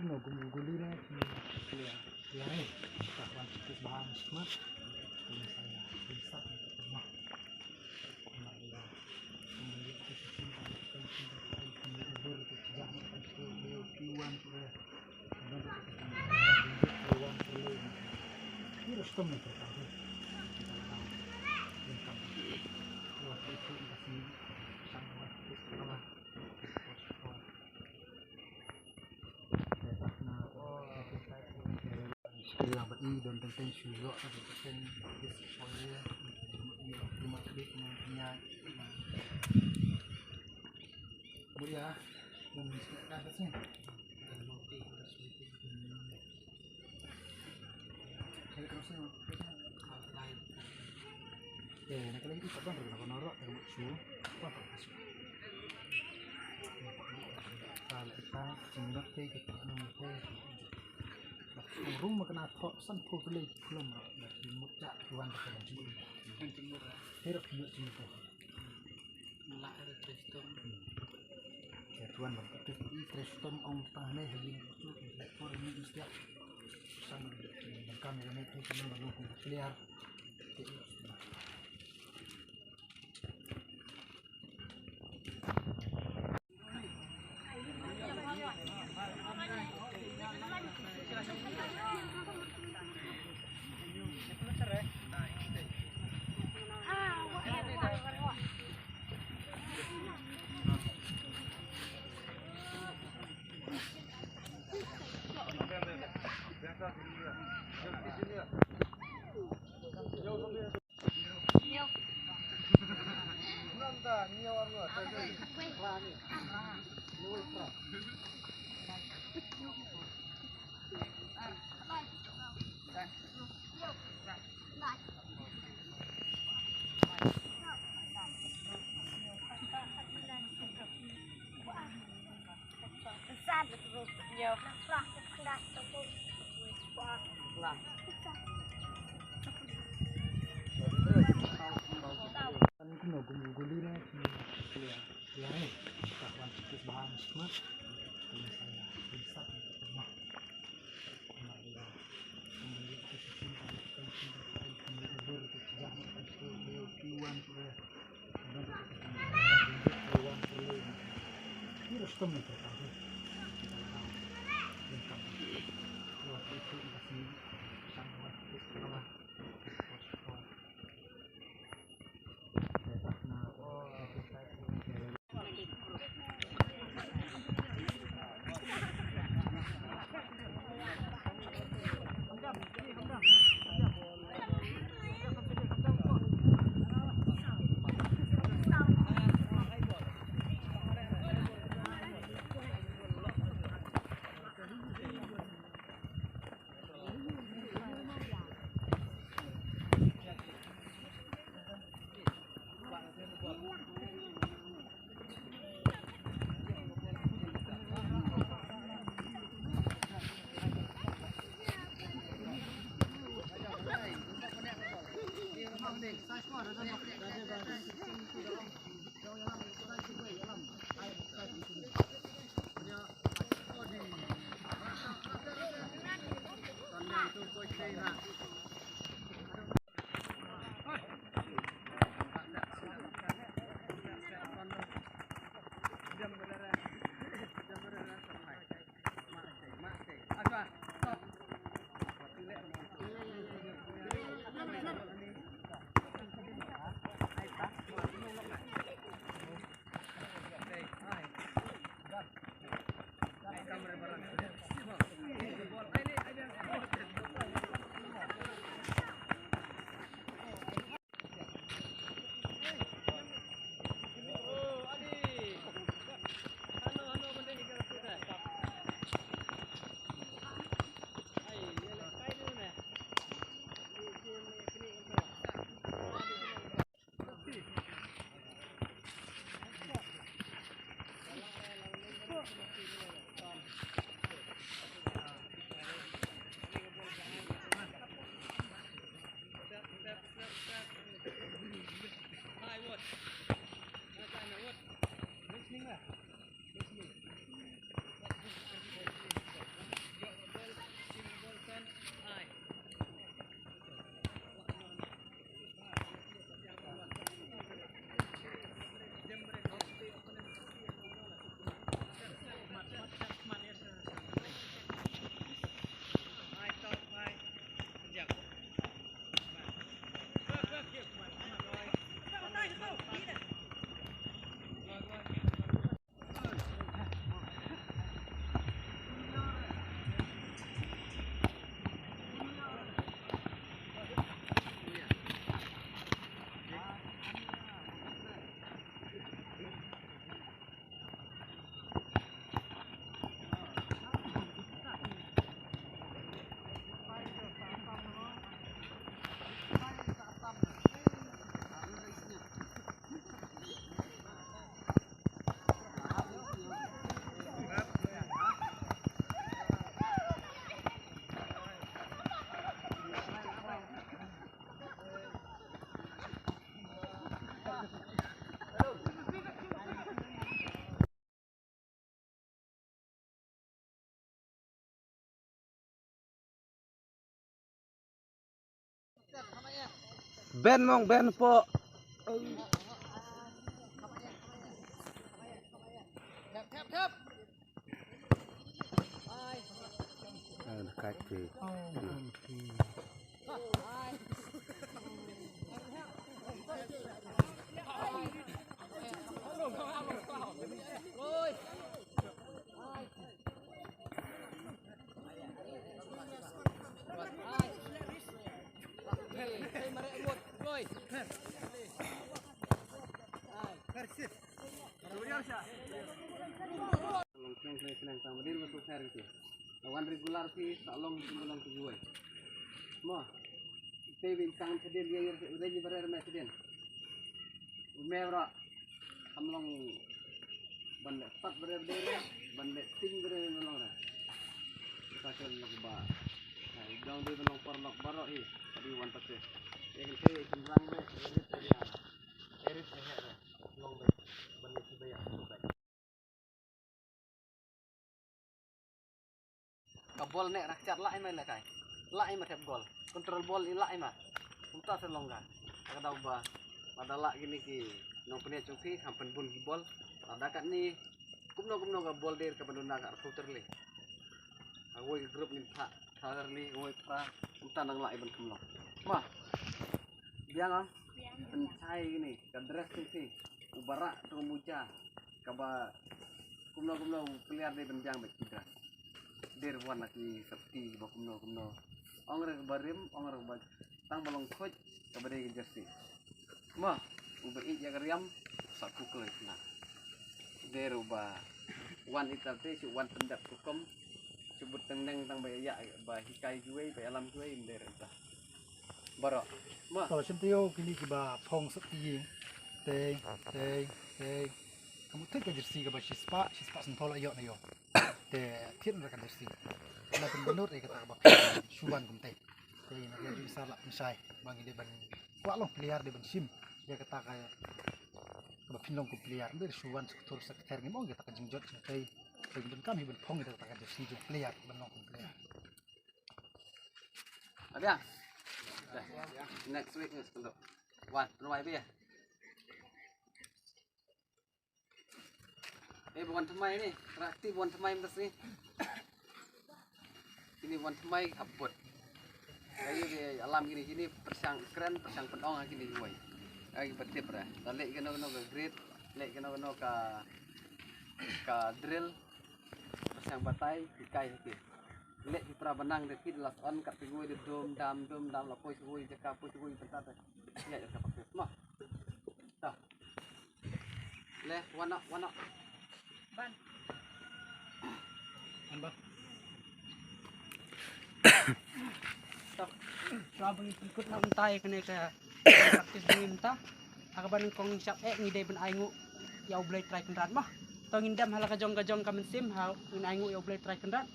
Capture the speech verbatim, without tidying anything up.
No, gum guli ne ki clear. Clear ne. Ka wan ki bah smat. Ini saya. Ini sat ni. Rum ma kena thok san pho pele kulom ro da ki mut jak ki wan da ka jingmut. Herok ki mut jingmut. La er Kristum. Ya tuan ba Kristum ong tang ne ha yin tu ki por ni istiak. San kam ya ne tu ki ba lu clear. Ben mong, ben po. Ah, dekat ke. Long khnang khnang khnang tang ba dei ba tu khair gitu. Wan regular phi sa long phi long tu juai. Mo. Te bin kang thadien ye ye re ni bare me thadien. Me bro. Ham long ban le pat bare bare re, ban le ting bare me long re. Ka ken lok ba. Ai dong dei ban long por lok baro i. Tadi wan pat te. Ye kan te kin rang re. Erit te ya. Erit te ya. Long be. Ban le ki be ya. Ka bol ne rakchat la ima lekai. La ima thep gol. Control bol i la ima. Kumta se long ka. Ka dau ba. Pada la kini ki nongpynïaid jong phi, ham pynbun ki bol. Pada kat ni kumno kumno ka bol der ka banduna ka arthu terli. Awoi ka group ngin pha, pha terli, awoi pha. Kumta nang la iban kumno. Ma. Biang ah. Pynchai kini ka dress jong phi. U barak tu muja. Kaba kumno kumno u player dei ban biang bad ki dress. Der wan la ki safety ba kumno kumno. Ong re ba rim, ong re ba tang ba long coach kaba dei ki jersey. Ma, u ba ïeit ïa ka riam sa ku kloi na. Der u ba wan ita te shu wan pyndap ku kom. Shu but teng neng tang ba ïa ba hikai juai ba ïalam juai der ita. Baro. Ma. Kalau senti yo kini kiba phong safety. Tei, tei, tei. Kamu thik ka jersey kaba shispah, shispah sentol ayo na yo. Te thik na ka jersey. Na pun benur ïa kata kaba shuban kumte. Te na ka jersey sa la pynshai. Bang ide ban kwah long player de ban shim. Ïa kata ka kaba pynlong kum player. Ber shuban sektor sekter ngi mong ïa kata ka jingjot jingte. Te ban kam hi ban phong ïa kata ka jersey jong player ban long kum player. Ada. Next week ni sekendok. Wan, pynwai be. Eh, bukan thymmai ni. Rakti bukan thymmai mynta sngi. Kini bukan thymmai haput. Kayu be alam kini kini pyrshang kren pyrshang pynong kini wai. Ai ba tip ra. Da leh kano kano ka grade, leh kano kano ka ka drill. Pyrshang batai ki kai hiti. Leh ki pra banang de ki las on kat pigui de dum dam dum dam la poi sugui jaka poi sugui pentat. Ya ya ka pakis ma. Ta. Le, wana, wana. Ban. An ba. Stop. Shuwa ba ngi pynkut na mynta ïa kane ka practice ba ngi mynta. Ha kaba nyngkong shap eh ngi dei ban ai nguh ïa U Blei Trai Kynrad mo. To ngin dem ha la ka jong ka jong ka mynsiem ha ngin ai nguh ïa U Blei Trai Kynrad.